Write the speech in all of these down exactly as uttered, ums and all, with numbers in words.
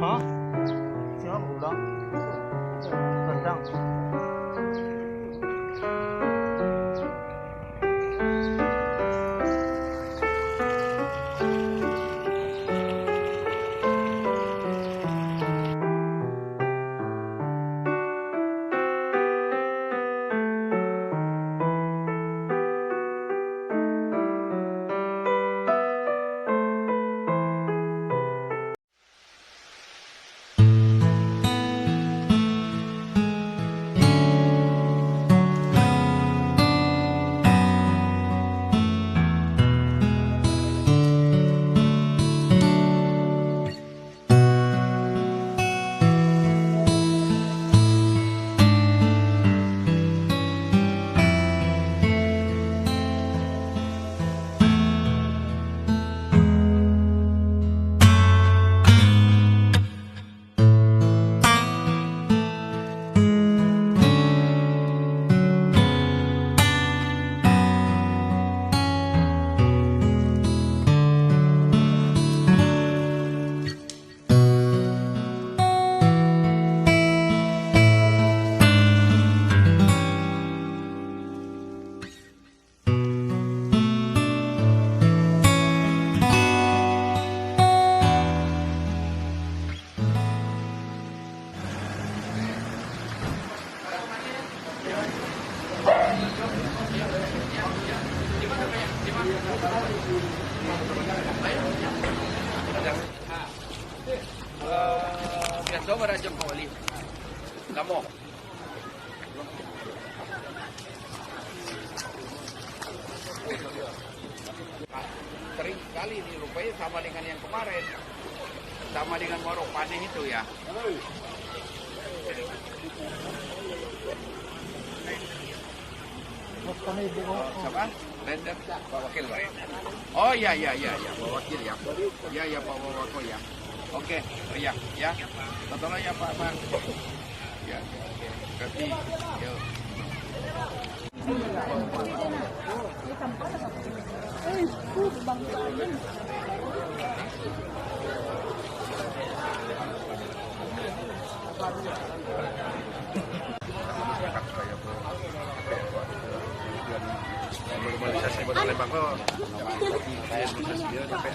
Hah? Siapa ulang? Kandang. Biaso barajam ka wali. Kamu. Sering sekali ni, rupanya sama dengan yang kemarin. Sama dengan Muarok Paneh itu, ya. Siapa? Render, Pak Wakil, Pak. Oh, ya, ya, ya, ya, Pak Wakil, ya. Ya, ya, Pak Wakil, ya. Oke, oh, ya, ya. Tolong ya, Pak, Pak. Ya, oke. Berarti, yo. Normalisasi buat Palembang ko. Normalisasi, normalisasi, yo, capek.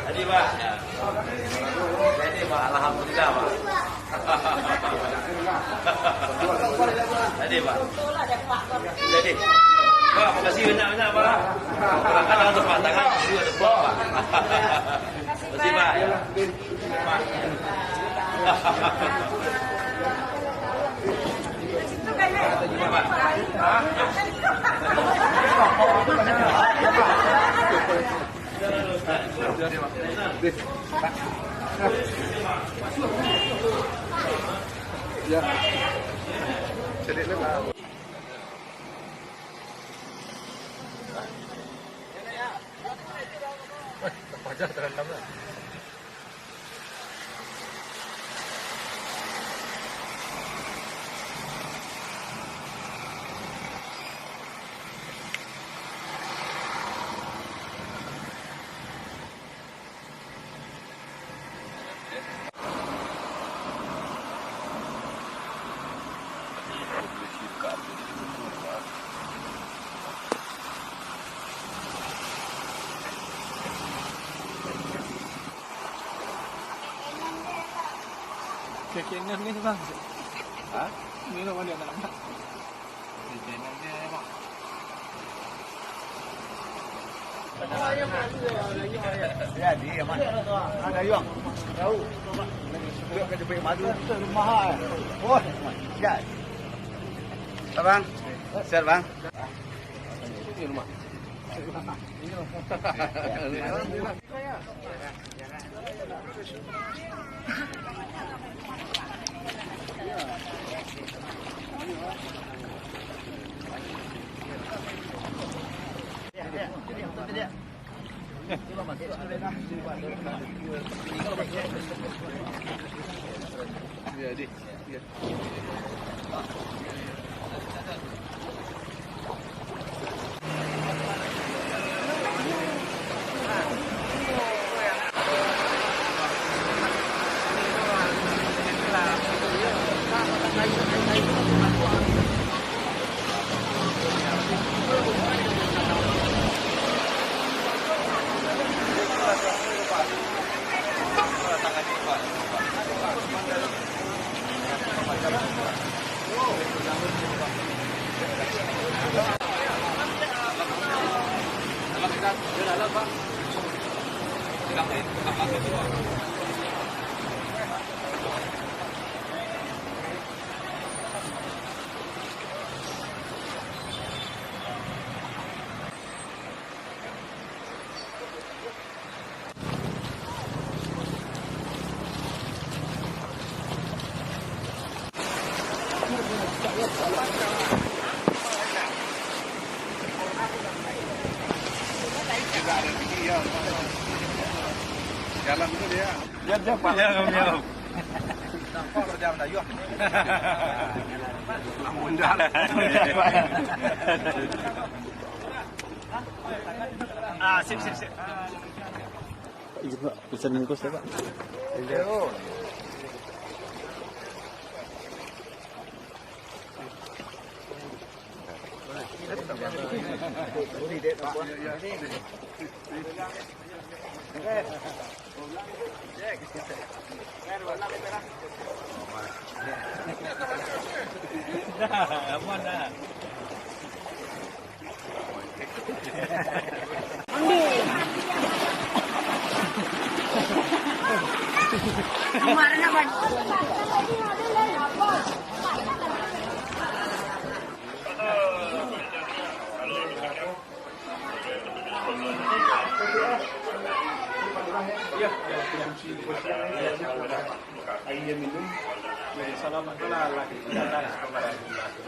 Jadi, Pak. Jadi, Pak, alhamdulillah, Pak. Jadi, Pak. Jadi, Pak, makasih banyak-banyak, Pak. Silakan untuk Pak tangan, dua depan, Pak. Makasih, Pak. Ya. Cedek lah, Pak. Dah terendam lah. Kaki enam ni, Bang. Hah? Ni lah balik anak-anak. Jadi, aman. Ada ayuang. Tahu. Dia akan jemput madu. Mahal. Oh, siap. Abang, siap, Bang. Ini rumah. Jalan tu dia. Dia, dia, Pak. Ya, ya. Nampak kerja Melayu. Amun dah lah. Ah, sip, sip, sip. Iya, Pak. Pesan bungkus ya, Pak. Dah, aman dah. Aia minum, jadi salam itulah lah datang kepada Allah.